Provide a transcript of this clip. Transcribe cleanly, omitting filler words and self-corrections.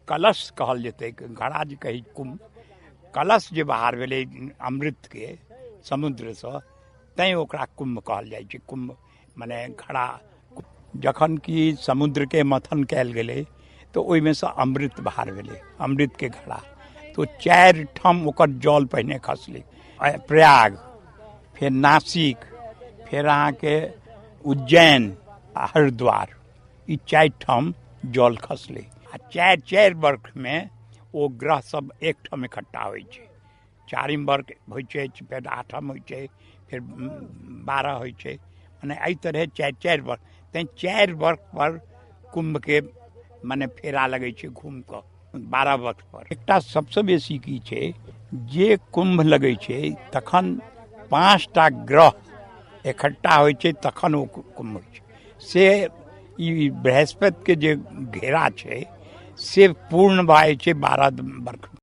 कलश कहल जेतै, घड़ा जे कहै कुम्भ, कलश जे बाहर भेलै अमृतके समुद्रसँ, तैँ ओकरा कुम्भ कहल जाइ छै। कुम्भ मने घड़ा। जखन कि समुद्रके मथन कयल गेलै तऽ ओहिमे सँ अमृत बाहर भेलै, अमृतके घड़ा। तऽ 4 ठाम ओकर जल पहिने खसलै, प्रयाग, फेर नासिक, फेर अहाँके उज्जैन आ हरिद्वार, ई 4 ठाम जल खसलै। आ 4-4 वर्षमे ओ ग्रह सब एकठाम इकट्ठा होइ छै। 4 वर्ष होइ छै, फेर 8 होइ छै, फेर 12 होइ छै, मने एहि तरहे 4-4 वर्ष। तैँ 4 वर्ष पर कुम्भके मने फेरा लगै छै घूमि कऽ 12 वर्ष पर। एकटा सबसँ बेसी की छै, जे कुम्भ लगै छै तखन 5टा ग्रह इकट्ठा होइ छै, तखन ओ कुम्भ होइ छै। से ई बृहस्पतिके जे घेरा छै से पूर्ण भऽ जाइ छै 12 वर्ष।